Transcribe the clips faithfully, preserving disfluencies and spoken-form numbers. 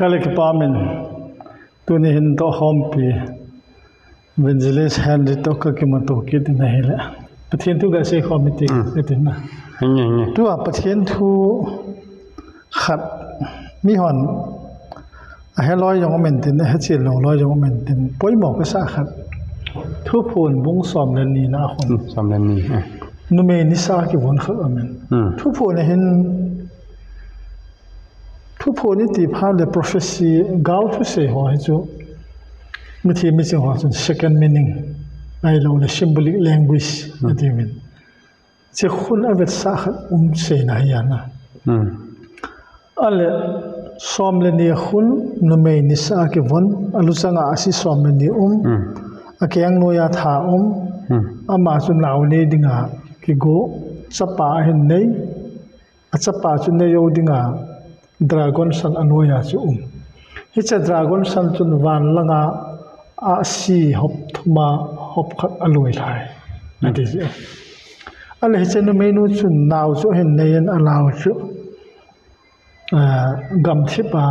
Kale kipa min, tuni hin tohkhompi Evangelist Henry toh kakimuto kit in ahile, Pathen thu gasei khom iti, iti na. Tua Pathen thu khat mihon ahe loi jong um intin, ahe chil lou loi jong um intin, poimo kasah khat. Thuphon bung som le ni na a khun. Som le ni. Numei nisa kivon khat um in. Thuphon a hin Thuphon iti phat le prophecy, gal thusei ho hi chu, mithi miching ho chun second meaning, ahilou le symbolic language, ati min. Hiche khun avetsah khat um seina hi ana. Ale som le ni a khun numei nisa kivon, aluchang a asi som le ni um, akeng noiya tha um, ama chu nao nei dinga kigo, chapa ahin nei, achapa chu neijou dinga dragon san anoiya chu um. Hiche dragon san chun van langa ahsi hop thuma hop khat aloi lhai. Ati chu. Ale hiche numeinu chun nao chu ahin nei in anao chu, eh, gamthip a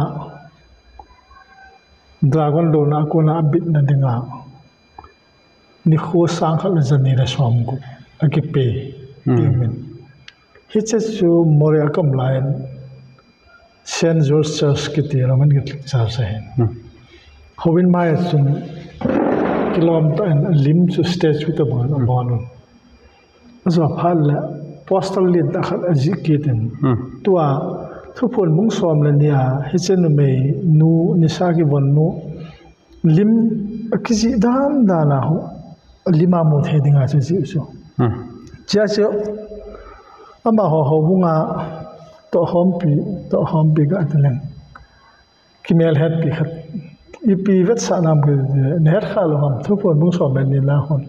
dragon louna a kona abitna dinga nikho sang khat le jani le som gup akipe, ti min. Hiche chu Moreh a ka um lai in Saint George Church kiti Roman Catholic Church ahin. Houin mai a chun kilom tah in alim chu statue tobang in abol un. Ajo phat le postal lentah khat ajih kit in. Tua Thuphon bung som le ni a hiche numeinu nisa kivon nu lim akijih dan dan a ho, alim a mu thei dinga chu jih chu. Chia chu amaho houbung a tohkhompi, tohkhompi ga ti leng, kimelhetpi khat, ipi vetsah nam kiti, nahet kha lou ham, Thuphon bung som le ni na a khun.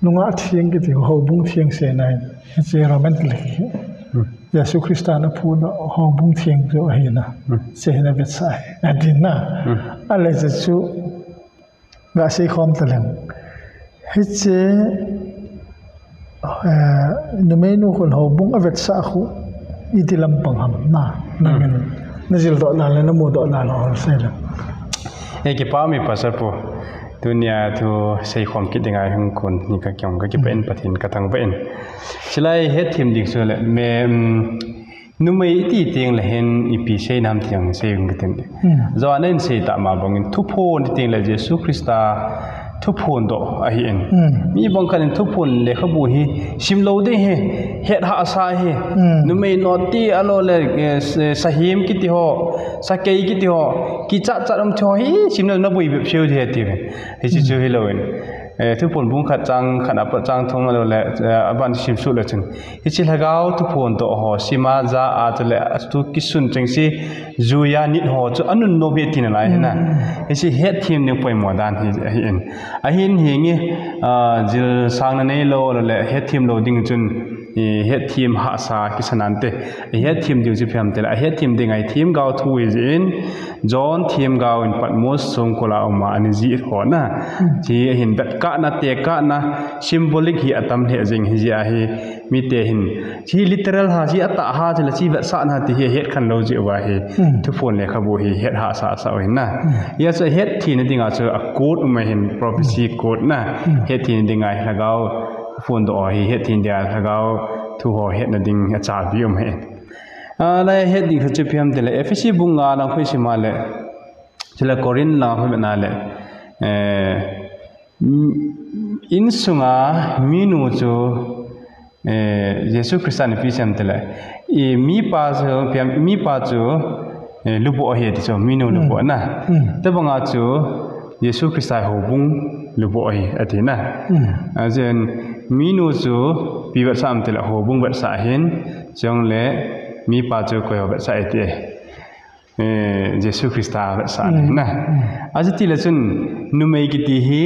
Nungah theng kiti ho, houbung theng seina ahin, hiche Roman Catholic hi. Jesu Christa in aphutdoh houbung theng chu ahina. Hiche hi ana vetsah ahi, ati na. Ale hiche chu gasei khom taleng. Hiche, eh, numeinu khun houbung avetsah khu iti lampang ham na, nangin najildoh dan le namudoh dan ho sei leng. E, kipa um e Pastor pu. Tunia thu seikhom kit dinga hung kon ni kakihung kakipah in, Pathen kathangvah in. Chulai hetthem ding chu le, me, um, numei iti teng le hin ipi sei nam ti jong sei ung katin. Jo a nahin sei tah ma bangin Thuphon iti teng le Jesu Christa thuphon doh ahin. Mi bang khat in Thuphon lekhabu hi sim lou ding ahi, het hahsa ahi. Numei noti ahilou le, eh, s-, sahem kiti ho, sakei kiti ho, kichat chat um thei ho hi sim le naboi bep seu ding ahi ati uve. Hiche chu hilou in, eh, Thuphon bung khat chang khat apat chang thum ahilou le, eh, aban sim suh le chun, hiche Lhagao Thuphon doh ho sim a, ja a, chule atu kisun chengse juiya nit ho chu anunnom ahi tina lai ahi na. Hiche hetthem ding poimo dan hi ahin. Ahin hinge, ah, jilsang na neilou le hetthem lou ding chun, i, hetthem hahsa kisa nante. Hetthem ding chu ipi ham itile, ahetthem ding ahi themgao thu ahi jeh in, John themgao in Patmos songkul a um a ana jih ho na. Hiche ahin vetkahna, tekahna, symbolic hi atam lheh jeng ahi jeh ahi. Mite hin, hiche literal ham, hiche atah ham, chule hiche vetsahna ti hi ahet khen lou jeh uva hi. Thuphon lekhabu hi het hahsa sah u ahin na. Hijeh chun hetthemna dinga chu a code um ahin, prophecy code na. Hetthemna dinga hi Lhagao Thuphon doh hi hetthemna dinga Lhagao thu ho hetna ding achabi um ahin. A, lai het ding khat chu ipi ham itile, Ephesi bung nga lang khu isim a le, chule Corinth lang khu ivet na le, eh, Mm, insunga minu chu, eh, Jesu Christa in ipi asei em itile, i mipa chu, ipi ham, mipa chu, eh, lubuh ahi ati chu, minu lubuh na. Tobanga chu Jesu Christa houbung lubuh ahi ati na. Ajeh in minu chu ipi vetsah em itile houbung vetsah ahin, chule mipa chu koi ho vetsah ati e. Eh, Jesu Christa vetsah ahi na. Ajeh tile chun numei kiti hi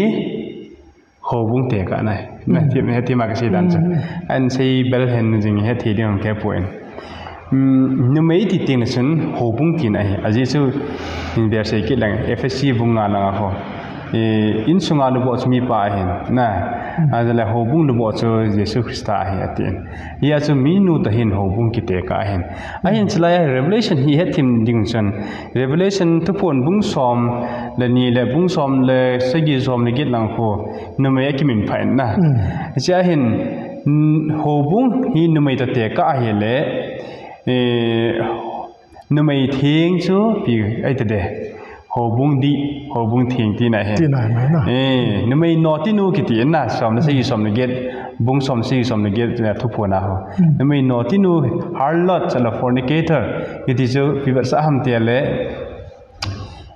houbung tekahna ahi. Na, ti, ti ma kasei dan chu. Ahin sei bel hen jing hetthei ding um kei poi. Mm, numei iti teng le chun houbung tina ahi. Ajeh chu hin bel sei kit leng Ephesi bung nga langa ho. Eh, insunga luboh chu mipa ahin, na. Hmm. Ahileh houbung luboh chu Jesu Christa ahi atin. Hia chu minu toh hin houbung kitekah ahin. Ahin, hmm, chulai Revelation hi hethem ding chun, Revelation Thuphon bung som le ni le bung som le sagi, som le get lang khu numei akiminphah in, na. Hmm. Hiche ahin, mm, houbung hi numei toh tekah ahileh, eh, numei theng chu ipi ahi tadem. Houbung dih, houbung theng tina ahi. Tina ahi na. Eh, numei notinu kiti na, som le sagi, som le get, bung som sagi, som le get, eh, Thuphon a ho. Hmm. Numei notinu, harlot, chule fornicator, kiti chu ipi vetsah ham tileh,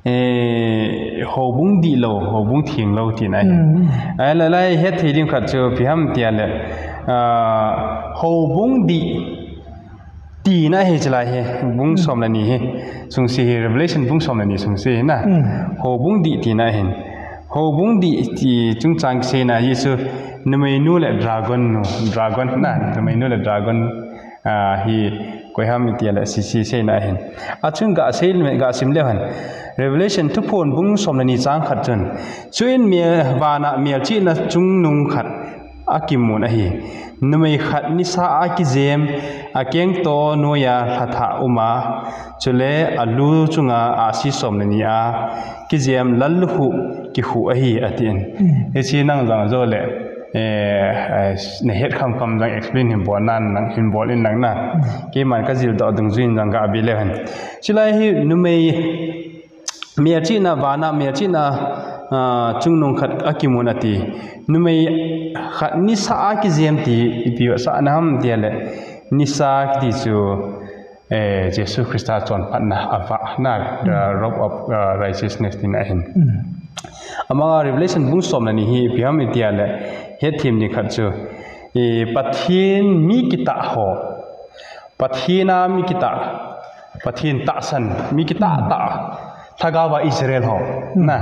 eh, houbung dihlou, houbung thenglou tina ahi. Hmm. Ahileh, lai hetthei ding khat chu ipi ham tileh, ah, houbung dih tina ahi chulai hi, bung, hmm, som le ni hi. Sungse hi, Revelation bung som le ni sungse hi na. Hmm. Houbung dih tina ahin. Houbung dih ti chungchang seina hi chu numeinu le dragon nu, dragon na, numeinu le dragon, ah, hi koi ham tileh sese seina ahin. Achun ga sei, ga sim leu hen. Revelation Thuphon bung som le ni chang khat chun. Chuin mel, vana melchihna chungnung khat akimun ahi. Numei khat nisa a kijem, akengto noiya lhathah uma, chule alu chunga ahsi som le ni a kijem lallukhuh kikhuh ahi, atin. Hmm. Hiche nang jong ajole, eh, eh, nahet khamkham jong explain hin bol nan, nang hin bol in lang na. Hmm. Keiman kajil doh dungjuiyin jong ga be leu hen. Chulai hi numei melchihna, vana melchihna, ah, chungnung khat akimun ati. Numei khat nisa a kijem ti ipi vetsahna ham tileh, nisa kiti chu, eh, Jesu Christa chonphatna avah na, the, hmm, robe of, uh, righteousness tina ahin. Hmm. Amanga Revelation bung som le ni hi ipi ham itileh, hethem ding khat chu, eh, Pathen mi kitah ho. Pathen a mi kitah, Pathen tahsan, mi kitah, hmm, tah, lhagao a Israel ho, hmm, na.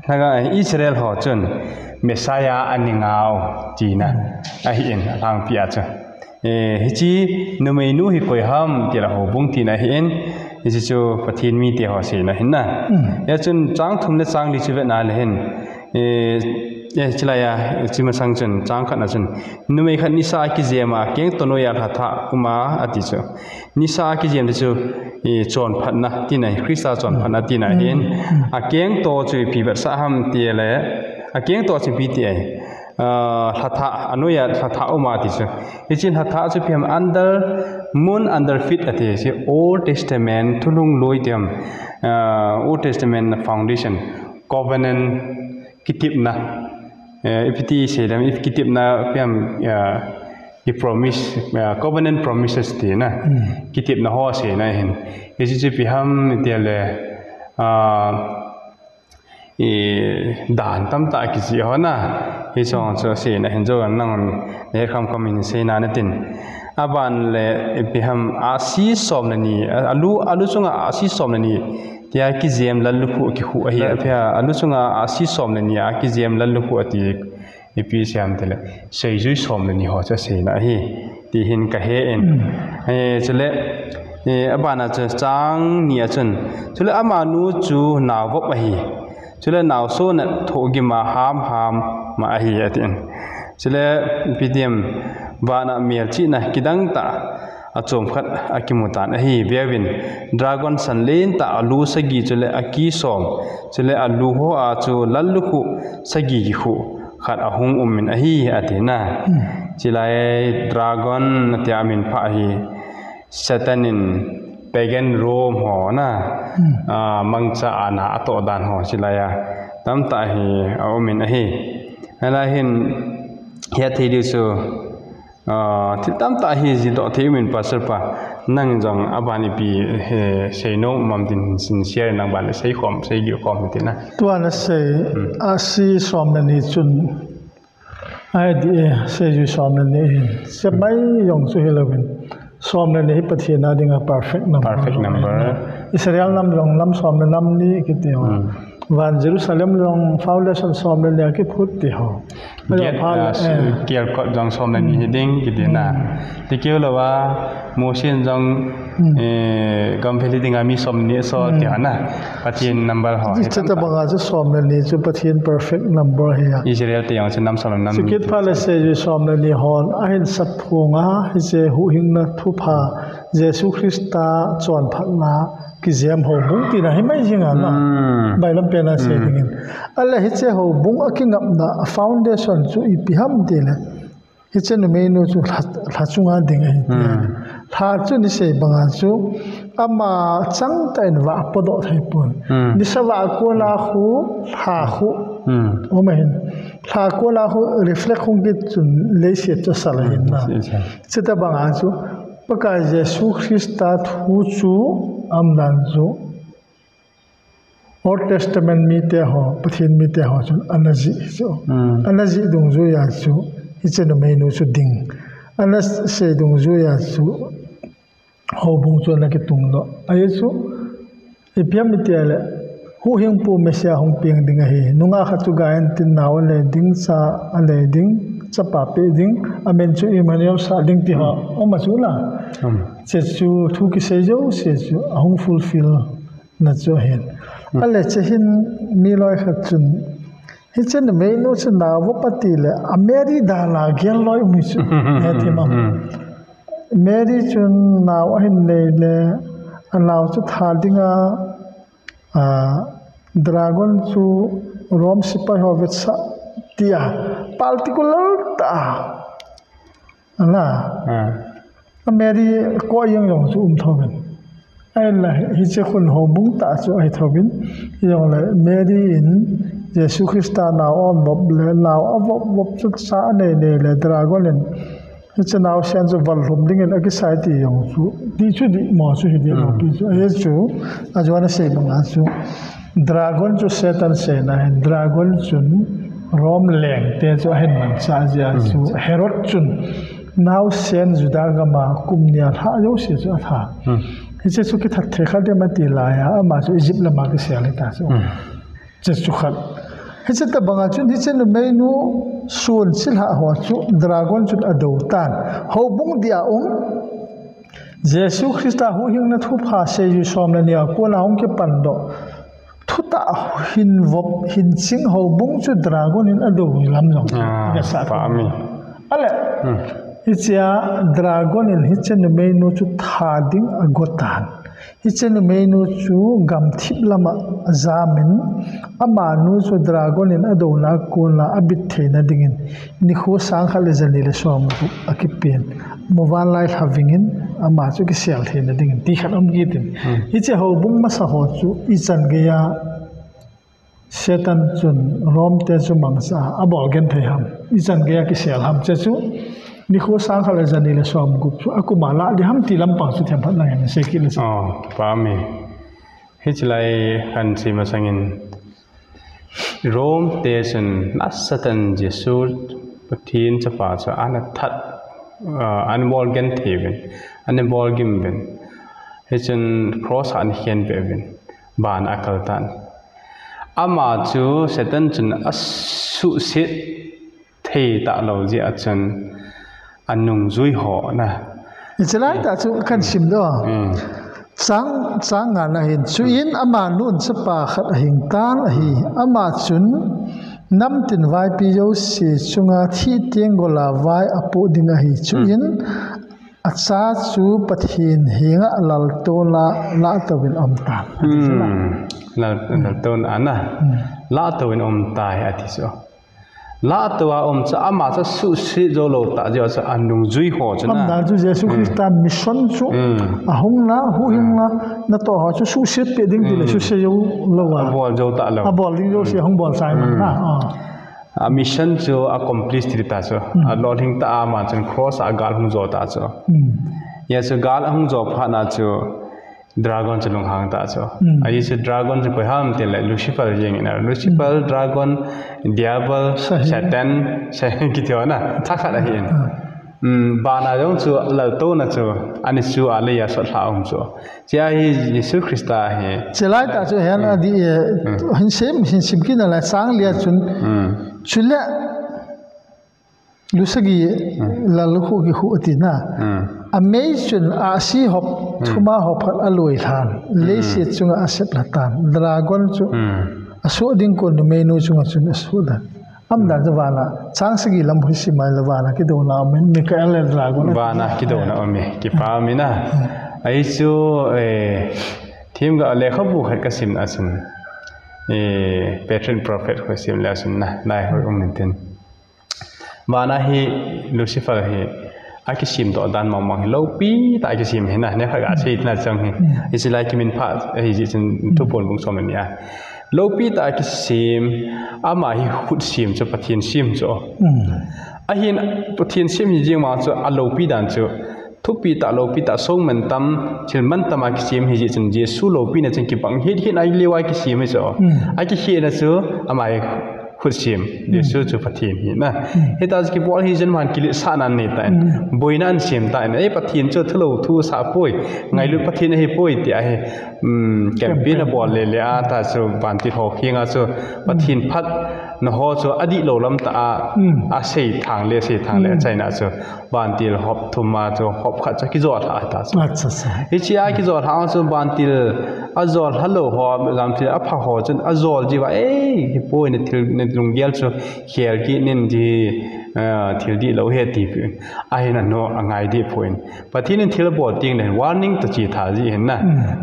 Lhagao a Israel ho chun Messiah ahi ngal tina, hmm, ahin, alhangpi a chu. Eh, hiche numeinu hi koi ham tileh houbung tina ahin, hiche chu Pathen mite ho seina ahin na. Hmm. Hia chun chang thum le chang li chu vetna le hin, eh, eh, chulai a, hiche masang chun, chang khat na chun, numei khat nisa a kijem a, kengto noiya lhathah uma ati chu. Nisa a kijem ti chu, eh, chonphatna tina, Christa chonphatna tina ahin. Hmm. Akengto chu ipi vetsah ham tileh, akengto chu ipi ti ahi. Ah, lhathah, anoiya lhathah uma ti chu. Hiche lhathah chu ipi ham under, moon under feet ati, hiche Old Testament thulhun loi ti ham, ah, Old Testament foundation, covenant kitepna, eh, ipi ti seidem, ipi kitepna ipi ham, ah, i promise, ah, covenant promises tina. Hmm. Kitepna ho seina ahin. Hiche chu ipi ham tileh, ah, i dan tamtah kijih ho na. Hiche jong chu seina ahin, jou nang nahet khamkham in seina natin. Aban le ipi ham ahsi som le ni, alu, alu chunga ahsi som le ni tia kijem lallukhuh kikhuh ahi. Lal- Ipi ham alu chunga ahsi som le ni a kijem lallukhuh ati. Ipi seidem tileh, seijui som le ni ho chu aseina ahi, ti hin kahe in. Hmm. Eh, chule, eh, abana chu chang ni a chun, chule amanu chu naovop ahi. Chule naosona thohgim a hamham ma ahi, atin. Chule ipi diham, vana melchihna kidang tah achom khat akimu tan ahi. Veuvin, dragon san lentah alu sagi chule aki som, chule alu hoa chu lallukhuh sagi kikhuh khat ahung um in ahi, atina. Hmm. Chulai dragon tia amin phah hi Satan in pagan Rome ho na, hmm, ah, mangcha ana atoh dan ho chulai a tamtah hi aum in ahi. Hilai hin hetthei diu chu, ah, thil tamtah hi jihdoh thei um in, Pastor pa, nang jong aban ipi, eh, seinom um am tin hin share nang ban le seikhom, seigil khom tina. Tua nasei, hmm, ahsi som le ni chun, ahi di, eh, seijui som le ni hin. Sep mai jong chu hilouvin. Som le ni hi Pathen a dinga perfect number. Perfect number. Israel nam jong nam som le nam ni kiti ho. Hmm. Van Jerusalem jong foundation som le ni a kiphut ti ho. Gate, Ajo pha le, ah, eh. Kiar kot jong som le ni hi ding kiti na. Hmm. Ti keu lou a, Mose in jong, Hmm. eh, gam veli ding a mi som ni so Hmm. ti ho na. Pathen number ho. Hi Chata tam ta. Banga chu som le ni chu Pathen perfect number hi a. Israel te jong chu nam som le nam Chu ni kit ti pha le chu. Seijui som le ni hon ahin sat phung a, hiche huhhingna thupha, Jesu Christa chonphatna, kijem houbung tina hi mai jing a na. Hmm. Bailam pen a sei Hmm. dingin. Ale hiche houbung a kingapna a foundation chu ipi ham ti le. Hiche numeinu chu lha, lha chunga ding ahi. Hmm. Lha chu ni sei banga chu ama chang tah in vah podoh thei pon. Hmm. Nisa vah kona khu lha khu. Hmm. Oma hin. Lha kona khu reflect hung kit chun leiset chu sal ahin na. Hmm. Chata banga chu Pakai Jesu Christa thu chu aum dan chu Old Testament mite ho, Pathen mite ho chun ana jih chu. Hmm. Ana jih dungjuia chu, hiche numeinu chu ding. Ana sei dungjuia chu, houbung chu ana kitung doh. Ahi chu, ipi ham iti le, huhhingpu Messiah hung peng ding ahi. Nungah khat chu gai intin nao ale ding, cha ale ding, chapa pe ding, amin chu Emmanuel sah ding ti ho. Oma chu la. Hmm. Hiche chu thu kisei jouse chu, ahung fulfill na chu ahin. Hmm. Ale hiche hin mi loi khat chun, hiche numeinu chu nao vop ati le, a Mary dan a gel loi um hi chu. He ti ma. Hmm. Mary chun nao ahin nei le, anao chu tha dinga, a, dragon chu Rome sepai ho vetsah tia, particular tah a. Ala. Ah. A Mary ko jeng jong chu um thouvin. Ahinla hiche khun houbung tah chu ahi thouvin. Hijongle Mary in Jesu Christa nao aum vop le nao avop vop chu cha anei nei le dragon in hiche naosen chu vallhum dingin akisai ti jong chu. Dih chu dih mo chu hi dih mo Hmm. pi chu. Ahi chu, ajo ana sei banga chu. Dragon chu Satan seina ahin, dragon chun Rome lengte chu ahin manchah jeh a Hmm. chu Herod chun naosen Juda gam a kum ni a lhah jouse chu atha. Hmm. Hiche chu kithat thei kha dem ati lai a, ama chu Egypt lam a kisel hita chu. Hmm. Hiche chu khat. Hiche tobang a chun hiche numeinu sun chilhah ho chu dragon chun adou tan. Houbung dih a um. Jesu Christa huhhingna thupha seijui som le ni a kona hung kipan doh. Thutah hin vop, hin ching houbung chu dragon in adou lam jong. Ah, gasah pa mi. Ale, Hmm. hichea dragon in hiche numeinu chu tha ding ago tan. Hiche numeinu chu gamthip lam a ajam in, amanu chu dragon in adouna a kona abit theina dingin, nikho sang khat le ja ni le som gup akipen. Muvanlai lha vingin, ama chu kisel theina dingin, ti khat um kit in. Hmm. Hiche houbung masa ho chu ichan geiya Satan chun Rome te chu mangcha a, abol genthei ham. Ichan geiya kisel ham. Hiche chu, nikho sang khat le ja ni le som gup chu, akum a lah ding ham ti lampang chu themkhat lang in sei kit le chu. Oh, pa mi. Hiche lai kan sei masangin, Rome te chun nasatah in Jesu Pathen chapa chu ana that, ah, ana bol genthei uvin, ana bol gim uvin. Hichun cross a ana khenbeh uvin, ban a akal tan. Ama chu Satan chun asuhset thei talou jeh a chun anungjui ho na. Hiche lai tah chu kan sim doh. Hmm. Chang, chang nga na hin. Chuin amanun chapa khat ahing tan ahi. Ama chun namtin vaipi jouse chunga thih teng gol a vai apoh ding ahi. Chuin acha chu Pathen henga laltouna, lahtouvin aum tan. Hmm. Lal, laltouna ana. Hmm. Lahtouvin aum tai ati chu. Lahtou a um chu ama chu suhset jou lou tah jeh a chu anungjui ho chu na. Aum dan chu Jesu Hmm. Christa mission chu Hmm. ahung na, huhhing na, natoh ho chu suhset peh ding ti le Hmm. suhset jou lou a. Abol jou talou. Abol ding jouse Hmm. ahung bol chai man Hmm. na. Ah. A mission chu accomplish ti ta chu. Hmm. Alolhing tah a ama chun cross a gal hung jo ta chu. Hmm. Hijeh chu gal ahung jo phat na chu Dragon chu lunghang ta chu. Hmm. Ajeh chu dragon chu koi ham ti le Lucifer jeng in a. Lucifer, Hmm. dragon, diabol, Sahi. Satan, Sahi kiti ho na. Thakhat ahi in. Ah. um, vana jong chu laltouna chu, ani chu a lei a sot lha um chu. Chia hi Jesu Christa hi. Chilai ta chu hen a di, eh, hin sim, hin sim kit na lai sang lia chun. Chule, lusagi lal khu ki khu ati na. A mei chun a si hop, thuma hop khat a lui lhan. Leiset chunga a sep lha tan. Dragon chu a suh ding kon numei nu chunga chun a suh dan. Am dan chu vana, chang sagi lam hi simai le vana kidouna umin, Michael le dragon. Vana kidouna umi, kipa umi na. Ahi chu, eh, thim ga lekhabu khat ka sim na chun. Eh, Patriot Prophet khu sim le chun na, lai hoi um min tin. Vana hi Lucifer hi, a kisim doh dan mong mong hi lopi ta a kisim hi na, ne kha ga sei tina chang hi. Hi silai kimin pha, hi ji chun thupon bung som ni a. Lopi ta a kisim, ama hi khut sim chu Pathen sim chu. Ahin Pathen sim hi jing ma chu a lopi dan chu. Thupi ta lopi ta song man tam, thil man tam a kisim hi ji chun Jesu lopi na chun kibang hit hit a lewa kisim hi chu. A kikhena chu ama hi khut sim, Jesu chu Pathen hi na. Hita chu kibol hi jen man kilit sa nan ni ta in. Boina an sim ta in. Ei Pathen chu thilo thu sa poi. Ngailut Pathen hi poi ti a hi. Um, campaign a bol le le a ta chu vantil ho khinga chu Pathen phat na ho chu a di lo lam ta a, a sei thang le, sei thang le a chaina chu vantil hop thum a chu hop khat chu kijol lha ta chu. Acha, acha. Hichi a kijol lha chu vantil a jol lha lo ho, vantil a pha ho chun a jol ji va, ei, hi poi na thil, na lunggel chu khel ki nin ji, eh, thil di lo he ti pi. A hin a no a ngai di poi. Pathen in thil bol ting le warning ta chi tha ji hin na.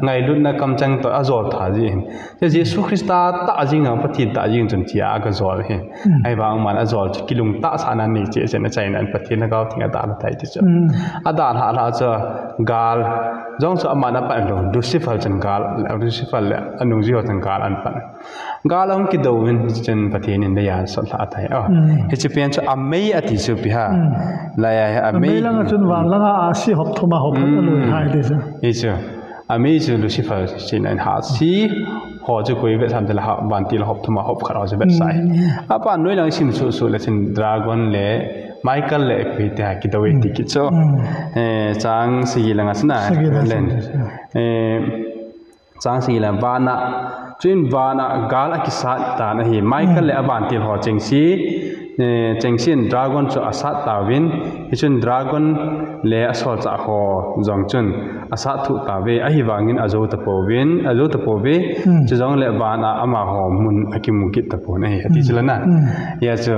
Ngailutna kamchang to a jol tha ji hin. Te Jesu Christa ta jing a Pathen ta jing chun chi a ka jol hin. Ai vang man a jol chu kilung ta sa na ni che chen a chaina an Pathen na gao thing a da la tai ti chu. A da la la chu gal. Jong chu a man a pan lo Lucifer chun gal, Lucifer le a nung ji ho chun gal an pan. Gal a hung kido in hichi chun Pathen in leiya sot lha tai. Oh, hichi pen chu a mei a ti chu pi ha. Leiya hi a mei. A mei langa chun van langa a si hop thuma hop hop a lui hai ti chu. Hi chu. A mei chu Lucifer chin an ha si ho chu koi vet sam te la ha vantil hop thuma hop khat ho chu vet sai. A pa noi lang sim su su le chin dragon le Michael le koi te ha kido e ti ki chu. Eh, chang sagi langa sina. Sagi langa len. Sina. Eh, Chang sagi le vana, chuin vana gal a kisat tan ahi. Michael le a vantil ho chengse, eh, chengse in dragon chu a sat tauvin, hichun dragon le a solchah ho jong chun a sat thuh tauve, ahivangin a jou tapouvin, a jou tapouve, chujong le vana amaho mun a kimu kit tapon ahi, ati chu la na. Hia chu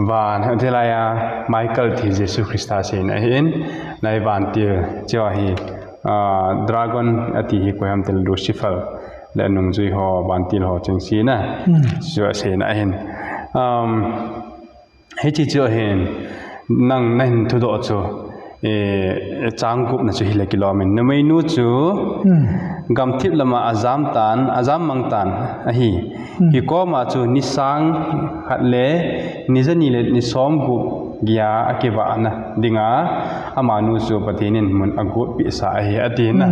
van, hiti laiya Michael ti Jesu Christa seina ahin, lai vantil chu ahi. Ah, dragon ati hi koi ham ti le Lucifer le nungjui ho, vantil ho chengse na. Chu a seina ahin. Um, hichi chu ahin, nang na hin thudoh chu, eh, chang gup na chu hile kilom in. Numei nu chu, gamthip lama a jam tan, a jam mang tan ahi. Hi koma chu ni sang khat le ni jani le ni som gup geiya a kivahna dinga amanu chu Pathen in mun a gotpeh sa ahi, ati na.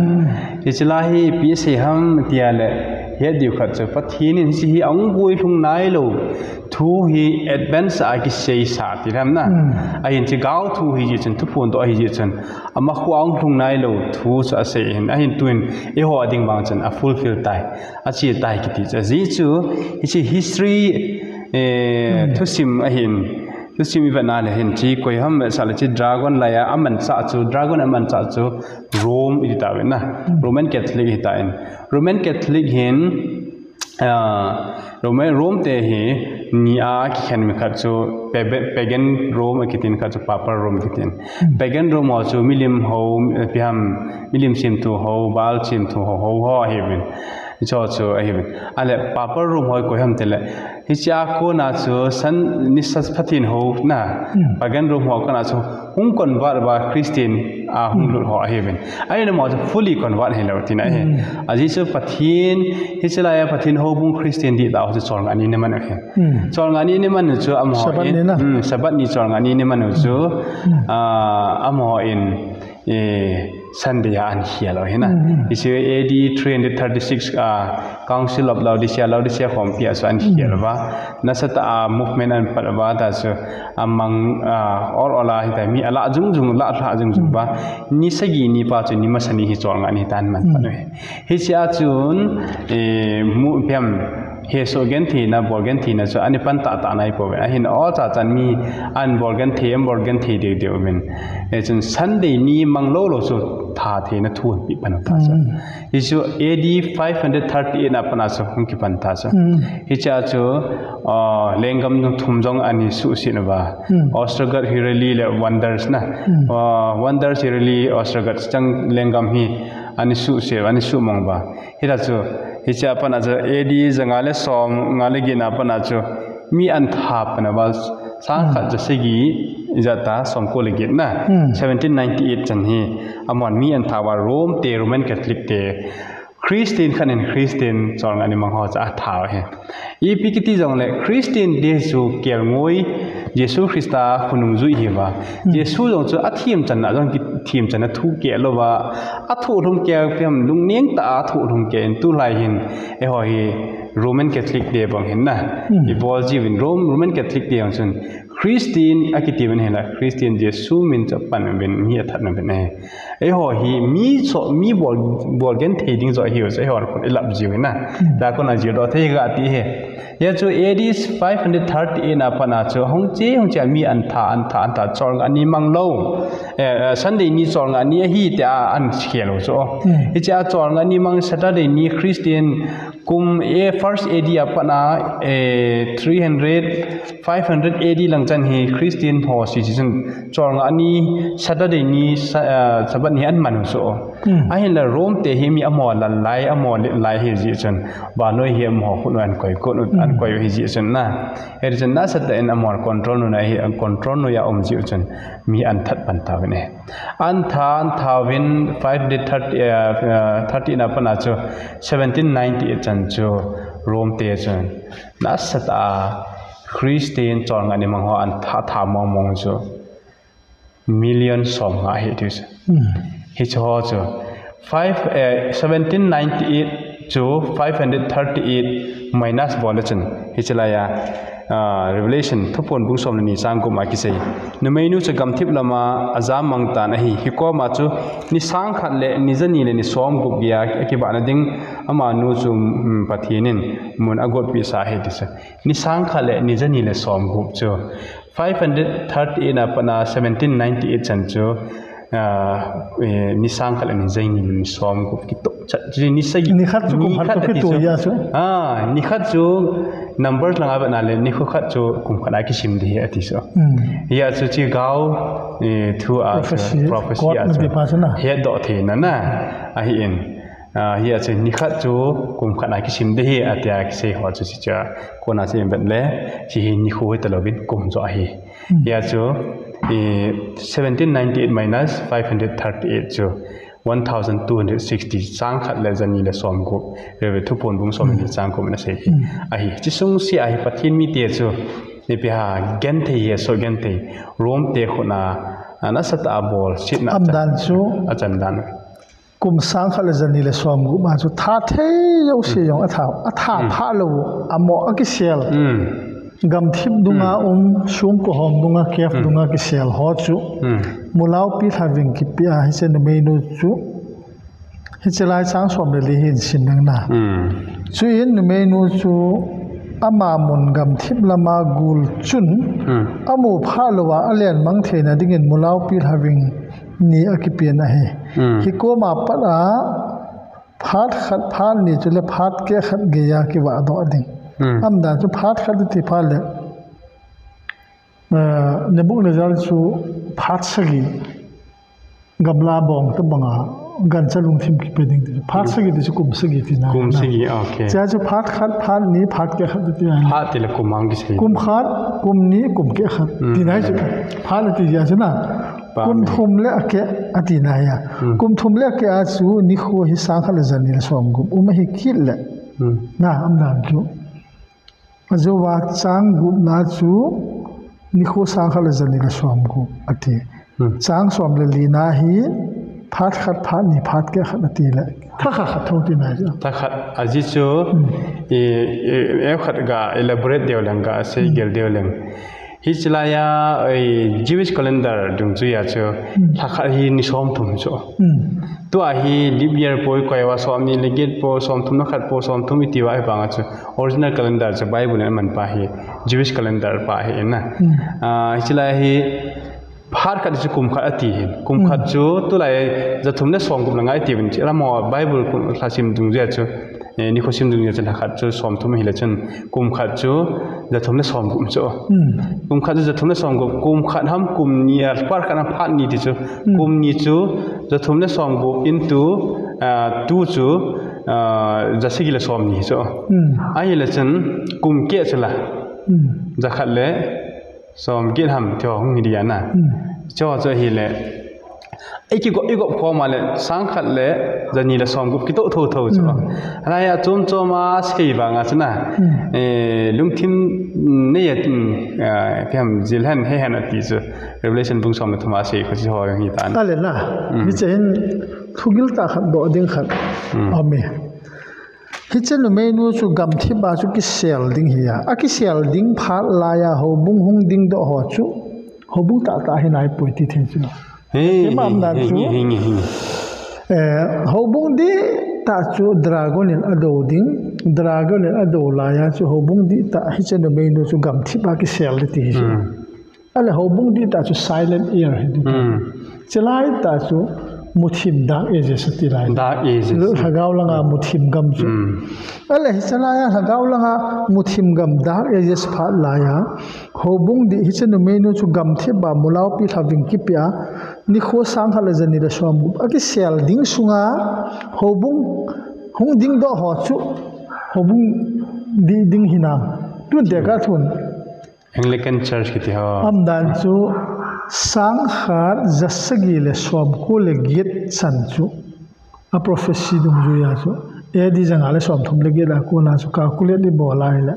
Hichi la hi ipi sei ham tia le, het diu khat chu Pathen in hichi hi ahung guilhung nailou thu hi advance a kisei sa ti ham na. Ahin chi gao thu hi ji chun, thuphon toh hi ji chun, ama khu ahung lhung nailou thu chu asei hin, ahin tuin eiho a ding vang chun a fulfill tai. A chi tai kiti chu. Ajeh chu, hichi history, eh, thusim ahin, thusim i vet na le hin chi koi ham vet sa le chi dragon laiya a manchah chu, dragon a manchah chu Rome i ti tauvin na. Roman Catholic hi tan. Roman Catholic hin, ah, Rome, Rome te hi ni a kikhen mi khat chu pa-, pagan Rome a kitin, khat chu Papal Rome kitin. Pagan Rome ho chu milim ho, eh, ipi ham, milim semthu ho, Baal semthu ho, ho, ho ahiuvin. Hicho chu ahiuvin. Ahile Papal Rome ho koi ham ti le, hichia kona chu san nisa Pathen ho na, Pagan Rome ho kona chu hung convert uva Christian a hung lut ho ahiuvin. Ahile amaho chu fully convert hilou tina ahi. Ajeh chu Pathen, hichi laiya Pathen houbung Christian dih tah ho chu cholngah ni ni man ahi. Cholngah ni ni man u chu amaho in, Sabbath ni cholngah ni ni man u chu, ah, amaho in, eh, Sunday a an khel u hi na. Hmm. Hiche A D three hundred thirty-six a Council of Laodicea, Laodicea khompi a chu an khel uva. Nasatah a movement an pat uva ta chu amang, a, ol ol a hita mi alah jung jung, lah lha jung jung uva. Ni sagi ni pa chu ni masa ni hi cholngah ni tan man pat u hi. Hiche a chun, eh, mu-, ipi ham, hesoh gentheina, bol gentheina chu ani pan tah tah nai pouve. Ahin aw cha chan mi an bol genthei, an bol genthei deu deu uvin. Eh, chun Sunday ni mang lou lou chu tha theina thu an pi pan u ta chu. Hmm. Hichu A D five hundred thirty-eight na pan a chu hung kipan ta chu. Hmm. Hiche a chu, ah, lenggam thum jong ani suhset uva. Hmm. Ostrogoth, Heruli le Vandals na. Hmm. Ah, Vandals, Heruli, Ostrogoth chang lenggam hi ani suhset, ani suhmang uva. Hita chu, hiche a pat a chu, A D janga le som nga le get na pat a chu, mi an tha pan uva, sangkhat jasagi jat a somko le get na, Hmm. seventeen ninety-eight chan hi, amahon mi an tha uva, Rome te, Roman Catholic te, Christian khat in Christian cholngah ni mang ho chu atha u hi. Ipi kiti jongle Christian te chu kelngoi, Jesu Christa khonung jui hi uva. Hmm. Jesu jong chu athim channa jong kithim channa thu keh louva, athohlum keh, ipi ham, lungneng tah a athohlum keh in tulai hin, eiho hi Roman Catholic te bang hin na. Hmm. Ibol jiuvin Rome, Roman Catholic te jong chun Christian akiti uvin hinla, Christian Jesu min chu apan uvin, mi athat uvin ahi. Eiho hi mi cho, mi bol, bol genthei ding joh ahiu chu, eiho khun ilap jiu hi na. Hmm. Tua kona jiu doh thei ga ti hi. Hia chu A D five hundred thirty-eight na pat a chu hung che, hung che a mi an tha, an tha, an tha, cholngah ni mang lou. Eh, eh, Sunday ni cholngah ni ahi tia an khel u chu. Hmm. Hiche a cholngah ni mang Saturday ni Christian kum, eh, first A D a pat a, eh, three hundred, five hundred A D lang chan hi Christian ho si si chun cholngah ni Saturday ni sa-, ah, Sabbath ni an man u chu. Hmm. Ahinla Rome te hi mi amaho lal lai, amaho let lai hi jeh chun, vannoi hi amaho khut u an koi, khut u an Hmm. koi u hi jeh chun na. Hiti chun nasatah in amaho control noiya hi, control noiya um jeh chun mi an that pan tauvin ahi. An tha, an tha uvin five hundred thirty, eh, eh, thirty na pat a chu seventeen ninety-eight chan chu Rome te chun nasatah a Christian cholngah ni mang ho an tha, tha mong mong chu million som nga ahi tiu chu. Hmm. Hiche ho chu five, eh, seventeen ninety-eight chu five hundred thirty-eight minus bol le chun. Hiche laiya, ah, Revelation Thuphon bung som le ni chang gup ma kisei. Numeinu chu gamthip lama ajam mang tan ahi. Hikoma chu ni sangkhat le ni jani le ni somgup geiya akivahna ding amanu chu, um, Pathen in mun agotpeh sa ahi ti chu. Ni sangkhat le ni jani le somgup chu. Five hundred thirty-eight na pat a seventeen ninety-eight chan chu, ah, eh, ni sangkhat le ni jani le ni somgup kitoh chat chu ni sagi. Ni khat chu kum khat ni khat toh ati chu. Kitoh ahi chu. Ah, ni khat chu numbers langa vet na le ni kho khat chu kum khat a kisim ding ahi ati chu. Hmm. Hia chu chi gao, eh, thu a chu prophecy, prophecy God a chu. Hetdoh theina na. Ahin. Ah, hia chu ni khat chu kum khat a kisim ding ahi atia kisei ho chu chi cha. Kona chu ivet le, chi hi ni kho hita louvin kum joh ahi. Hmm. Hia chu, eh, seventeen ninety-eight minus five hundred thirty-eight chu one thousand two hundred sixty, sangkhat le jani le somgup, Revelation Thuphon bung som le ni chang gup na sei hi. Hmm. Ahi, chi sung si ahi Pathen mite chu, ipi ham genthei hesoh genthei, Rome te khut a, a nasatah a bolsetna umdan chu. Achan dan. Kum sangkhat le jani le somgup ma chu tha thei jouse jong atha, atha Hmm. phah lou, amo akisel. Hmm. Gamthip dunga Hmm. um, songko hom dunga, cave Hmm. dunga kisel ho chu. Hmm. Mulaupi lhaving kipe a hiche numeinu chu. Hiche lai chang som le li hin sim leng na. Hmm. Chuin numeinu chu ama mun gamthip lama gul chun Hmm. amu phah louva alen mang theina dingin mulaupi lhaving ni akipen ahi. Hmm. Hikoma pat a phat khat, phat ni chule phat keh khat geiya kivahdoh ding. Hmm. Umdan chu phat khat iti phat le, eh, Nebuchadnezzar chu phat sagi gamla bong tobanga gancha lungthim kipe ding ti chu. Phat Hmm. sagi ti chu kum sagi tina. Kum sagi, okay. Chea chu phat khat, phat ni, phat keh khat tina. Phat tile kum ang kisei. Kum khat, kum ni, kum keh khat. Hmm. Tina chu. Phat ati jeh chu na. Phat ni. Kum thum le akeh atina ahi. Hmm. Kum thum le akeh a chu nikho hi sangkhat le jani le somgup um ahi kit le. Hmm. Na, umdan chu. Ajouva chang gupna chu nikho sangkhat le jani le somgup ati. Hmm. Chang som le lina hi Phat khat, phat ni, phat keh khat ati le. Thakhat khat tho ti nai chu. Thakhat ajeh chu, Hmm. e, e, e khat ga elaborate deu leng, ga sei Hmm. gel deu leng. Hiche laiya, e, Jewish calendar dungjuiya chu, Hmm. thakhat hi ni somthum chu. Hmm. Tua hi leap year poi, koi va somni le get po, somthum le khat po, somthum iti va hi banga chu. Original calendar chu Bible in aman pa hi, Jewish calendar pa hi na. Hmm. Ah, hiche lai hi, Phat khat chu kum khat ati hin. Kum khat Hmm. chu tulai jathum le somgup na ngai ti vin chi. Ram ho Bible kum lhasim dungjuiya chu, eh, nikho sim dungjuiya chu lhakhat chu somthum hile chun kum khat chu jathum le somgup chu. Hmm. Kum khat chu jathum le somgup, kum khat ham kum ni a, phat khat ham phat ni ti chu. Hmm. Kum ni chu jathum le somgup into, ah, two chu, ah, jasagi le somni chu. Hmm. Ahile chun kum keh chu la. Hmm. Jakhat le Som get ham, tiho hung hi dia na. Hmm. Cho cho hile. Ei kigop, igop khom a le, sang khat le, jani le som gup kitoh tho tho cho. Hmm. Laiya chom chom a sei vanga chu na. Hmm. Eh, lungthim nei a, hmm, ah, ipi ham jil hen, he hen ati chu. Revelation bung som le thum a sei kho chu ho hi tan. Ale na. Hmm. Hiche hin thugil tah khat doh ding khat. Hmm. Aum e. Hiche numeinu chu gamthip a chu kisel ding hi a. Akisel ding phat laiya houbung hung dingdoh ho chu. Houbung tahtah hi naipoi ti thei chu. He, Kei ma he, amdan he, chu. he, he, he. Eh, houbung dihtah chu dragon in ado ding. Dragon in ado laiya chu houbung dihtah hiche numeinu chu gamthip a kisel ding ti hi chu. Hmm. Ale houbung dihtah chu silent year hi ding. Hmm. Chulai tah chu muthim dark ages ati lai. Dark ages. Lu lhagao langa muthim gam chu. Hmm. Ale hiche laiya lhagao langa muthim gam dark ages phat laiya. Houbung dih hiche numeinu chu gamthip a mulaupi lhaving kipe a. Nikho sang khat le jani le som gup. Akisel ding sunga houbung hung dingdoh ho chu. Houbung dih ding hinam. Tun te ka thun. Anglican Church kiti ho. Amdan chu sang khat jasagi le som ko le get chan chu. A prophecy dungjuiya chu. A D janga le som thum le get a kona chu calculate ibol a hile.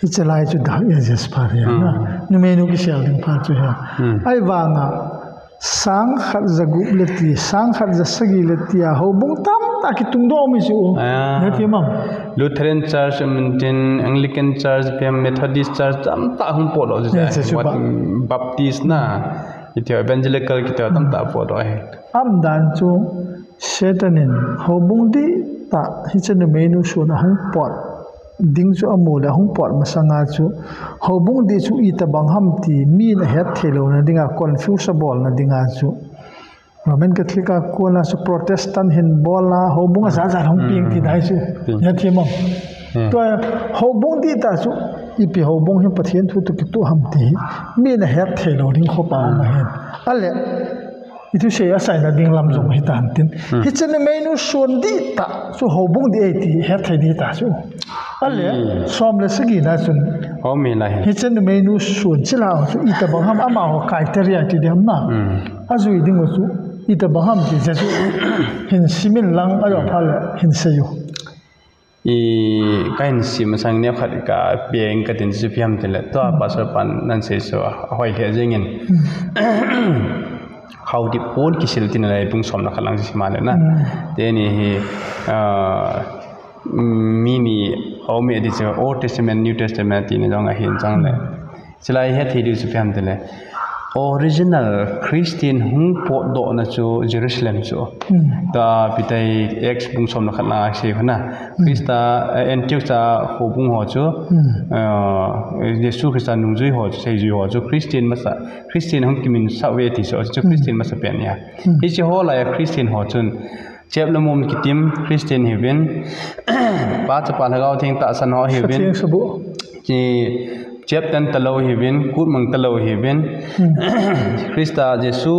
Hiche lai chu dark ages phat hi na. Hmm. Numeinu kisel ding phat chu hi. Hmm. Ahivanga Sang khat jagup le ti, sang khat jasagi le ti a, houbung tamtah kitungdoh mi chu. Ah. Nati mam. Lutheran Church, um, tin Anglican Church, pem Methodist Church, tamtah hung potdoh chu. Yes, yes, yes, Baptist na, kiti Evangelical kiti tamtah potdoh ahi. Amdan chu Satan in houbung dihtah hiche numeinu sun a hung pot ding chu amu le hung pot masanga chu houbung dih chu itobang ham ti mi in ahet thei louna dinga confuse abolna dinga chu Roman Catholic a kona chu Protestant hin bolna houbung ajat jat hung peng ti dai chu. Hmm. Nia thim am. Hmm. Tua houbung dihtah chu ipi houbung hi Pathen thu toh kitoh ham ti hi mi in ahet thei lou ding khopa um ahin. Ale Itu sei asaina ding lam jong hi tan tin. Hmm. Hiche numeinu sun dihtah chu houbung dih ahi ti het thei ding ta chu. Ale, hmm, som le sagi na chun. Houbung lai hi. Hiche numeinu sun chila chu itobang ham amaho criteria ti diam na. Hmm. Ajui ding u chu itobang ham ti chu hin simin lang ajo pha le hin sei u. I, kahin sim masang neokhat kapeng katin chu ipi ham tile. Tua, hmm, Pastor pan nasei chu ahoi lheh jengin. Hmm. Haudip pon kisil tina le bung som le khat lang chu sim a le na. Hmm. Teni hi, ah, mi ni, houbung dih chu Old Testament, New Testament tina jong ahin chang le. Hmm. Chulai het thei diu chu ipi ham tile. Original Christian hung potdohna chu Jerusalem chu. Hmm. Tua Peter Acts bung som le khat na asei hona. Hmm. Christa, eh, Antioch a houbung ho chu, hmm, eh, Jesu Christa nungjui ho chu, seijui ho chu Christian masa, Christian hung kimin sah uve ti chu, chu, hmm, Christian masapen ahi. Hmm. Hiche ho laiya Christian ho chun Chep le mum kitim Christian hiuvin. Pa, Chapa, Lhagao Theng tahsan ho hiuvin. Satheng sabuh. Chi chep ten talou hiuvin, kutmang talou hiuvin. Hmm. Christa Jesu,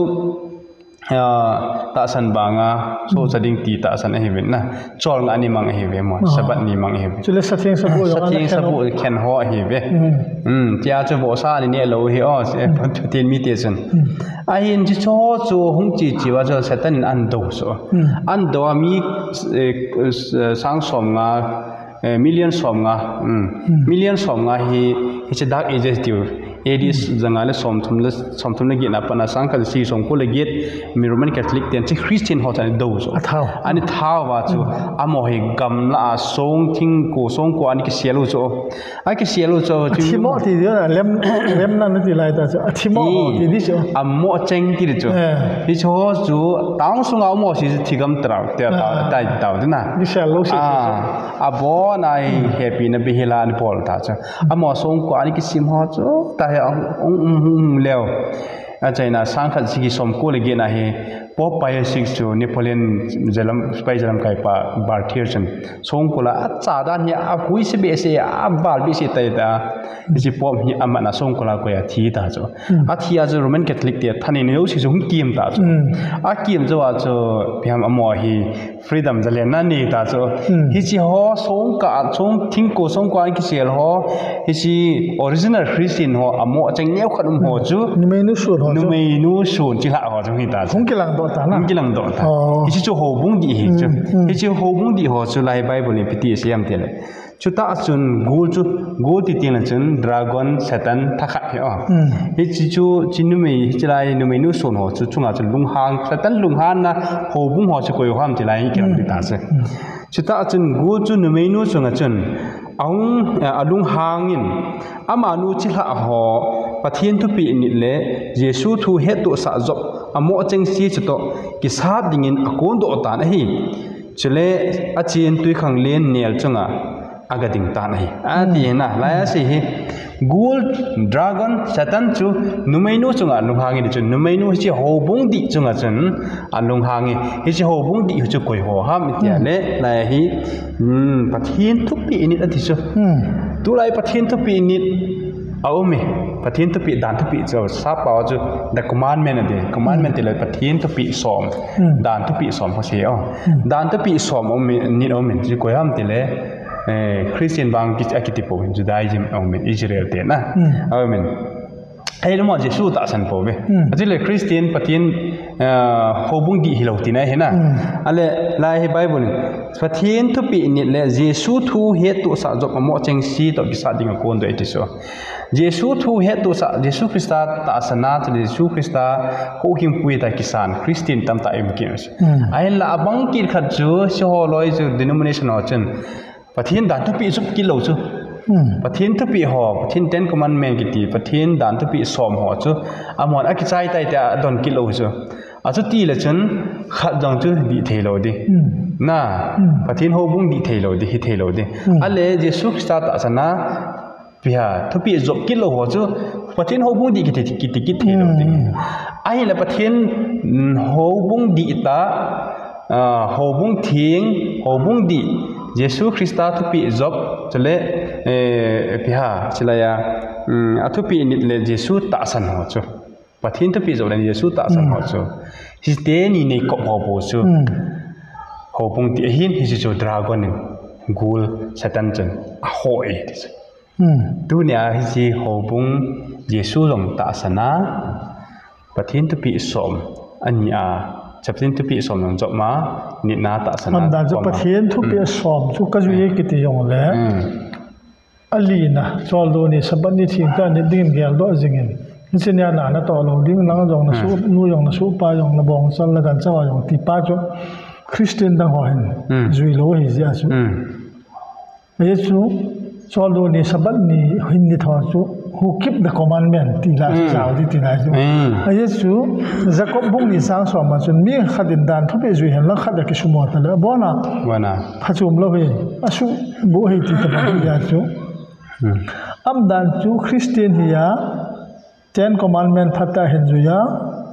ah, tahsan banga, sohcha ding ti tahsan ahiuvin na. Cholngah ni mang ahiuve mo, ah, Sabbath ni mang ahiuve. Chule satheng sabuh jong, satheng sabuh khen ho ahiuve. Hmm. Hmm, tia chu vohsa ni ne lou hi o, eh, hmm, Pathen mite chun. Hmm. Ahin hiche ho chu hung che che uva chu Satan in ahin do chu. Hmm. Ahin do a mi, eh, sang som nga, eh, million som nga, hmm. Hmm. Million som nga hi, hiche Dark Ages tiu, A D zanga le somthum le, somthum le get na pat a sangkhat sagi somko le get, mi Roman Catholic ten hiche Christian ho chu ana dou chu. Athao. Ana thao uva chu, amaho hi gamla a song thingko, songko ana kisel u chu. Ana kisel u chu. Athimo ti dia, lem, lem na na ti lai ta chu. Athimo ho ti di chu. Amo cheng ti di chu. Eh. Hiche ho chu, town sunga um ho chu thigam tao, tia tao, tai tao, ti na. Kisel lou chu. Ah, abon a hi hepina bihil a ana bol ta chu. Amaho songko ana kisim ho chu, ta hi, um, um, um, um, leo. Achaina sangkhat sagi somko le get na hi, Pope Pius six chu Napoleon jalam, sepai jalamkaipa Berthier chun songko la acha dan hi ahui se behseh, aval behseh tai ta. Hiche Pope hi amat na songko la koi a thi ta chu. Hmm. Athi a chu Roman Catholic te thaneina jouse chu hung kiem ta chu. Hmm. Akiem jou a chu ipi ham amaho hi freedom jalen na nei ta chu. Hmm. Hiche ho songko, song thingko, songko ana kisel ho. Hiche original Christian ho, amo cheng neo khat um ho chu. Numeinu son ho chu. Numeinu son chilhah ho chu hita chu. Hung kilang doh ta na. Hung kilang doh ta. Oh. Hiche chu houbung dih hi chu. Hmm, hmm. Hiche houbung dih ho chu lai Bible in ipi ti asei em ti le. Chutah chun gul chu, gul ti teng le chun dragon, Satan, thakhat hi o. Hmm. Hiche chu, hiche numei, hiche lai numeinu son ho chu chunga chu lunghang, Satan lunghanna houbung ho chu koi ham ti lai hi kilang ding ta chu. Hmm. Chutah chun gul chu numeinu chunga chun ahung, eh, alunghang in, amanu chilhah ho Pathen thupeh nit le Jesu thu hettohsah Job amo chengse chutoh kisat dingin akondoh tan ahi. Chule achen twikhanglen nel chunga aga ding tan ahi. Ati na, lai asei hi. Gul, dragon, Satan chu numeinu chunga alunghang in chun, numeinu hiche houbung dih chunga chun alunghang e. Hiche houbung dih hi chu koi ho ham iti a le, lai hi, hmm, Pathen thupeh nit ati chu. Hmm. Tulai Pathen thupeh nit aum e. Pathen thupeh, dan thupeh chu, sap pao chu, the commandment ati. Commandment ti le Pathen thupeh som. Hmm. Dan thupeh som ho se o. Hmm. Dan thupeh som aum e, nit aum e, chu koi ham ti le, eh, Christian bang ki, akiti pou, Judaism aum e, Israel te na. Hmm. Aum e. Ahilou mo Jesu tahsan pou ve. Hmm. Achu le Christian Pathen, eh, houbung dih hilou tina hi na. Hmm. Ale, lai hi Bible in, Pathen thupeh nit le Jesu thu hettohsah Job amo chengse toh kisat ding akondoh e ti chu. Jesu thu hettohsah, Jesu Christa tahsan a, chule Jesu Christa huhhingpu a kisan Christian tamtah i um kit u chu. Hmm. Ahinla abang kit khat chu, hiche ho loi chu denomination ho chun Pathen dan thupeh jop kit lou chu. Hmm. Pathen thupeh ho, Pathen Ten Commandment kiti, Pathen dan thupeh som ho chu, amahon akichai tai tia adon kit lou chu. Achuti le chun, khat jong chu dih thei lou ding. Hmm. Na, hmm, Pathen houbung dih thei lou ding, hi thei lou ding. Hmm. Ale Jesu Christa tahsan a, ipi ham, thupeh jop kit lou ho chu, Pathen houbung dih kiti, kiti kit thei lou ding. Hmm. Ahinla Pathen, mm, houbung dih tah, ah, houbung theng, houbung dih, Jesu Christa thupeh jop, chule, eh, ipi ham, chule a, mm, athupeh nit le Jesu tahsan ho chu. Pathen thupeh jop le Jesu tahsan ho chu. Hmm. Hiche ni nei kop ho bou chu. Hmm. Houbung dih ahin, hiche chu dragon in, gul, Satan chun, aho e ti chu. Hmm. Tunia hiche houbung Jesu jong tahsan a, Pathen thupeh som, ani a, Pathen thupeh som jong jop ma, nitna tahsan a. Aman dan chu koma. Pathen thupeh, hmm, som chu kajui e kiti jong le. Hmm. Alina, choldo ni, Sabbath ni theng tah nit dingin geldoh jingin. Hiche nia na natoh lou ding, nang jong na, hmm, suh, nu jong na suh, pa jong na bongchal, na gancha jong ti pa chu. Christian dang ho hin, hmm, jui lou ahi jeh a chu. Hmm. Ajeh chu, choldo ni, Sabbath ni, hin nit ho chu, who keep the commandment, ti la, hmm, jao di ti lai chu. Hmm. Ajeh chu, Jacob bung ni chang som a chun, mi khat in dan thupeh jui hen lang khat a kisumil ta le, abon a. Abon a. Phachom lou hi, asuhboh hi ti ta bang hi a chu. Hmm. Aman dan chu Christian hi a, Ten Commandment phatah a hin jui a,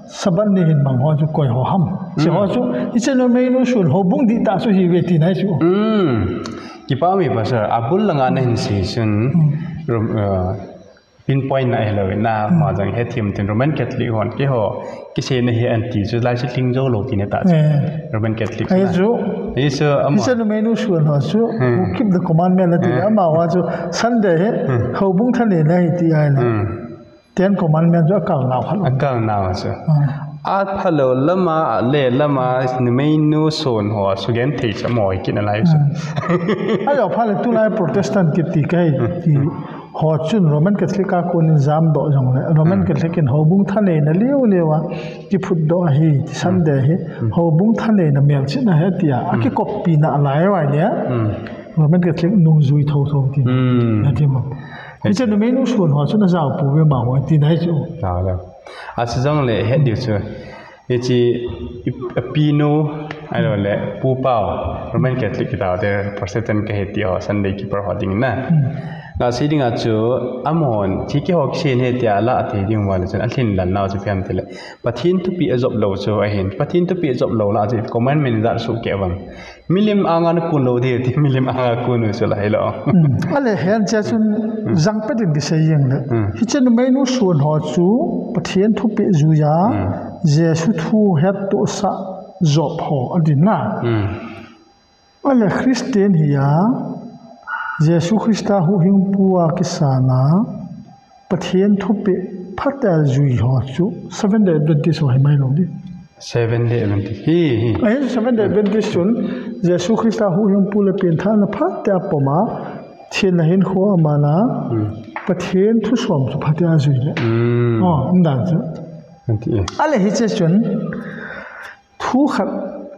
Sabbath ni hin mang ho chu koi ho ham. Hiche, hmm, ho chu, hiche numeinu son houbung dih tah chu hi ve tina chu. Hmm. Kipa um e Pastor, abul langa na hin sei chun, hmm, rum, uh, pinpoint na hilou na, hmm, ama jong hethem tin Roman Catholic hon keiho kiseina hi anti chu lai chu lhing jou lou tina ta chu. Eh. Roman Catholic. Ahi na. Chu. Ahi chu ama. Hiche numeinu son ho chu, hmm, who keep the commandment ati, eh, ama ho chu Sunday hi, hmm, houbung thanei na hi ti ahi na. Hmm. Ten Commandment chu akal nau khat. Akal nau chu. Hmm. Aphalou lama, ale lama, numeinu son ho sugenthei chu amaho hi kit nalai chu. Hmm. Ajo pha le tulai Protestant kiti kahi, hmm, ti. Ho chun Roman Catholic a konin jamdoh jongle, Roman Catholic in houbung thaneina liu liu a kiphutdoh ahi, ti Sunday hi houbung thaneina melchihna ahi tia akikoppina lai uva le, Roman Catholic nungjui thotho ti. Ati mo. Hiche numeinu son ho chun ajao pouve amaho tina hi chu. Achu jongle het diu chu. Hiche i, ipinu, ahilou le, pu pau, Roman Catholic kitaote, Protestant kahi ti ho, Sunday keeper ho dingin na. Gasei dinga chu, amahon, hiche keiho kisei ahi tia alah thei diu vale chun, alhinlel nau chu ipi ham tile, Pathen thupeh ajop lou chu ahin, Pathen thupeh ajop lou lah chu, commandment ijat soh kei uvem. Milim anga nakon lou ding ti, milim anga kon u chu la hilou. Ahile hiche chun jangpet in kisei jeng le. Hiche numeinu son ho chu Pathen thupeh juiya, Jesu thu hettohsah Job ho atina. Ahile Christian hiya, Jesu Christa huhhingpu a kisana, Pathen thupeh phatah a jui ho chu Seventh Day Adventist ho himai lou ding. Seventh Day Adventist. Hi, hi. Ahin Seventh Day Adventist chun Jesu Christa huhhingpu le penthahna phatah a pom a, thenna hinkho amana, Pathen thusom chu phatah a jui le. Oh, umdan chu. Ahile hiche chun thu khat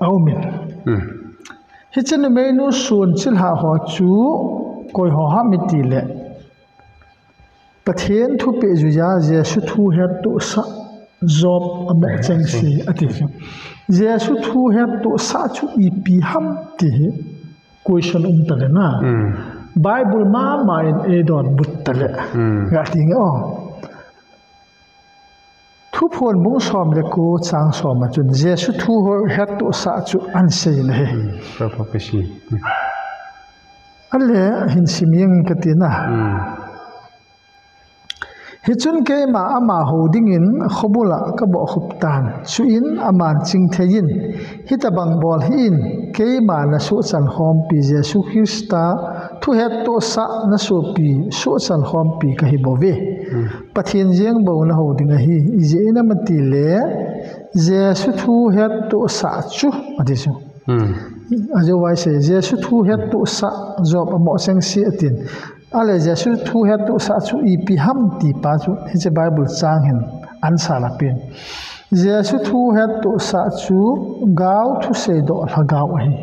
aumin. Hiche numeinu son chilhah ho chu koi ho ham itile. Pathen thupeh juiya Jesu thu hettohsah Job amoh chengse ati chu. Jesu thu hettohsah chu ipi ham ti hi question um tale na. Bible mama in eidonbut tale. Gati nge o. Thuphon bung som le ko chang som a chun Jesu thu ho hettohsah chu ahin sei na hi. Ahile hin sim jeng katina. Hichun keima ama hou dingin khobul a kabohkhup tan. Chuin aman chingthei in, hitobang bol hih in, keima nasohchan khompi Jesu Christa thu hettohsah nasopi sohchan khompi kahi bouve. Pathen jeng bou nahou ding ahi, ijeh inem itile, Jesu thu hettohsah chu, ati chu. Ajou vai sei, Jesu thu hettohsah Job amoh chengse atin. Ahile Jesu thu hettohsah chu ipi ham ti pa chu, hiche Bible chang hin answer apen. Jesu thu hettohsah chu gaothu seidoh lhagao ahi.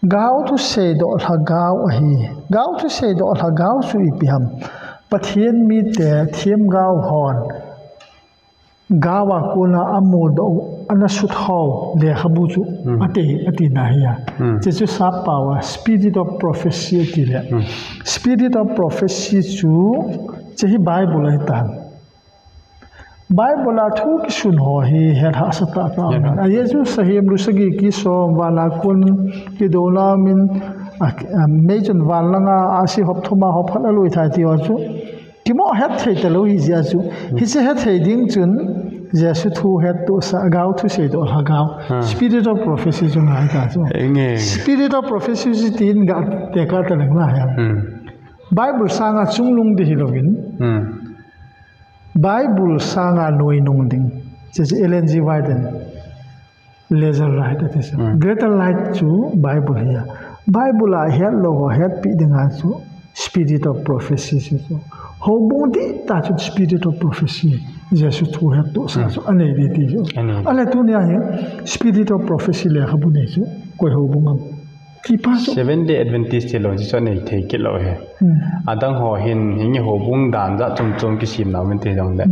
Gaothu seidoh lhagao ahi. Gaothu seidoh lhagao chu ipi ham. Pathen mite themgao hon gao a kona amudoh u, anasut hou lekhabu chu atei, atina ahi a. Hiche chu sappao a Spirit of Prophecy atile. Spirit of Prophecy chu hiche hi Bible ahitan. Bible a thu kisun ho hi het hahsa tahtah aum in. Ajeh chu sahem lu sagi kisom, van a kon kidouna umin, a, a, mei chun van langa ahsi hop thum a hop khat a lui thei ti ho chu kimoh het thei talou hijeh a chu. Hiche het thei ding chun Jesu thu hettohsah, gaothu seidoh lhagao. Spirit of prophecy chu ngai ta chu. Spirit of prophecy chu tin ga tekah taleng na hi. Bible sanga chungnung ding hilouvin, Bible sanga noinung ding. Hiche chu Ellen G. White in Lesser Light ati chu. Greater Light chu Bible hi a. Bible a hetlou ho hetpeh dinga chu Spirit of Prophecy chu chu. Houbung dihtah chun Spirit of Prophecy, Jesu thu hettohsah chu anei ding ti chu. Ahile tunia hi Spirit of Prophecy lekhabu nei chu koi houbung ham? Seventh Day Adventist hilou chu anei thei kit lou hi. Adang ho hin hinge houbung dan jat chom chom kisemna umin ti jongle,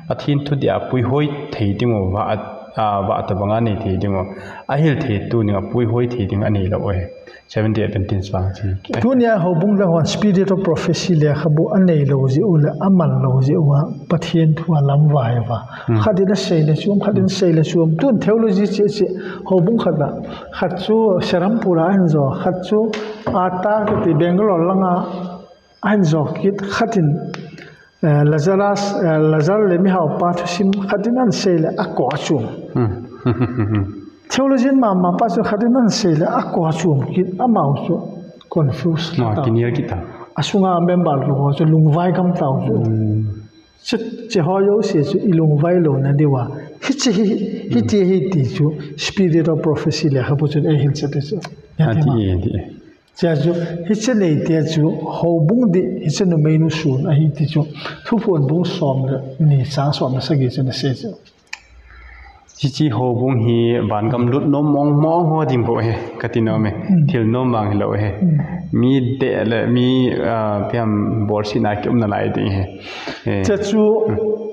Pathen thudih a puihoi thei dingu, vah, a, vah tobanga nei thei dingu, ahil thei tu dinga puihoi thei ding aneilou hi. Seventh Day Adventist vang chu. Tunia houbung dang hon Spirit of Prophecy lekhabu aneilou jeh u le amanlou jeh uva Pathen thu alamvai uva, khat in asei le chom, khat in asei le chom. Tun theology cheh cheh houbung khat a, khat chu Serampore a ahin jo, khat chu Atta kiti Bangalore langa ahin jo kit, khat in Lazarus, Lazar le mihaopa thusim khat in ahin sei le akou achom. Theologian mama pa chu khat in ahin sei le akou achom kit, amau chu confuse, asunga member lou ho chu lungvai gam tau chu. Hiche ho jouse chu ilungvai louna diuva hiche hi, hiti hi ti chu Spirit of Prophecy lekhabu chun eihil chet u chu. Chea chu, hiche neite chu, houbung dih, hiche numeinu sun ahi ti chu, Thuphon bung som le ni chang som le sagi chun asei chu. Hiche houbung hi vangam lut nom mong mong ho ding bou ahi, kati nom e. Hmm. Thil nom vang hilou ahi. Hmm. Mi deh le mi, ah, phiam bolsetna kium nalai ding ahi. Eh. Chea chu, hmm.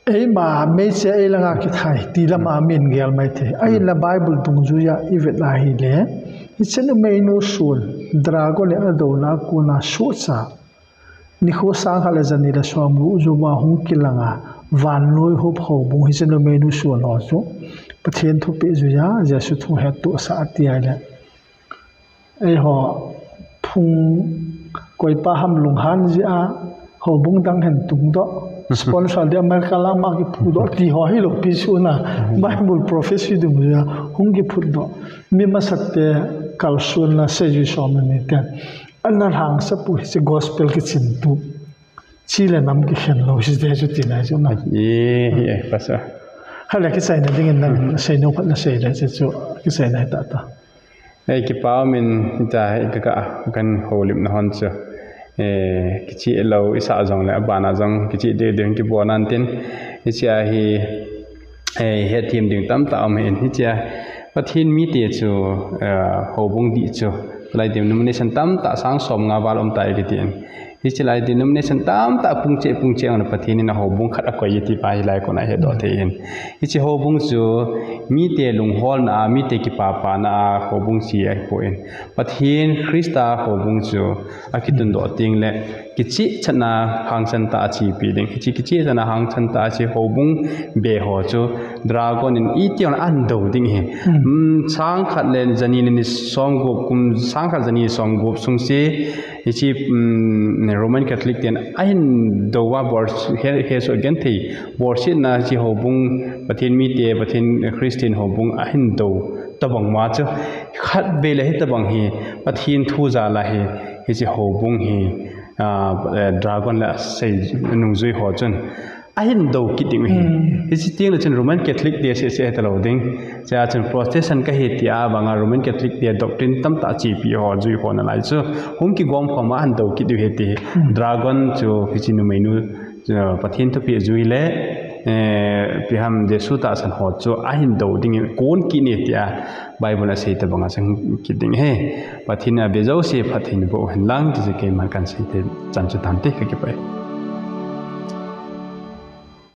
Eima meichea eilanga kithai ti lama min gel mai thei. Ahinla Bible dungjuia ivet a ahile, hiche numeinu sun, dragon in adouna a kona suhcha, nikho sangkhat le jani le somgup jouva hung kilanga, vannoi huop houbung hiche numeinu sun ho chu, Pathen thupeh juia, Jesu thu hettohsah ati ahile. Eiho phung koipa ham lunghan jeh a houbung dang hin tungdoh. Sponsor ding America lama kiphudoh ti ho hilou pi suna. Bible prophecy dungjuia hung kiphutdoh. Mi masate kalsonna seijui som le ni ten. Ana lhangsapu hiche gospel kichintu. Chi le nam kikhen lou hite chu tina chu na. E, e, pastor. Hale kichaina dingin nang seinom khat nasei le chu kichaina hita ta. Ei, kipa umin, hitia hi ka, ka, kan houlimna hon chu. Eh, kicheh lou isah jongle, abana jong kicheh deh ding kibol nan tin. Hichea hi, eh, hetthem ding tamtah um ahin. Hichea Pathen mite chu, eh, houbung dih chu, lai denomination tamtah sang som nga val um tai kitin. Hiche lai denomination tamtah pungcheh pungcheh a Pathen in a houbung khat akoi e ti pa hilai kona hedoh thei ahin. Hiche houbung chu mite lungholna a, mite kipapana a houbung chi ahipoi. Pathen Christa houbung chu akitundoh tengle kichehchatna hangsan tah a chepi ding. Hiche kichehchatna hangsan tah a che houbung beh ho chu dragon in itihon ahin dou ding ahi. Hmm. Hmm, sangkhat le jani le ni somgup kum, sangkhat jani somgup sung se, Hiche, um, Roman Catholic ten ahin dou a bol, he, hesoh genthei bolsetna hiche houbung Pathen mite, Pathen Christian houbung ahin dou tobang ma chu khatvei le hitobang hi Pathen thu jal a hi, hiche houbung hi, ah, eh, dragon le asei nungjui ho chun ahin dou kit ding ahi. Hmm. Hiche tengle chun Roman Catholic te seh seh hitalou ding. Chea chun Protestant kahi tia vanga Roman Catholic te doctrine tamtah chepi ho jui ho nalai chu hung kigom khom a ahin dou kit diu ahi ti. Hmm. Dragon chu hiche numeinu, chu Pathen thupeh jui le, eh, ipi ham Jesu tahsan ho chu ahin dou dingin kon kit e tia Bible in asei tobanga chang kit ding ahi. Pathen in abe jouse phatthei naboh hen lang ti chu keiman kahin sei te chan chu tante, kakipah e.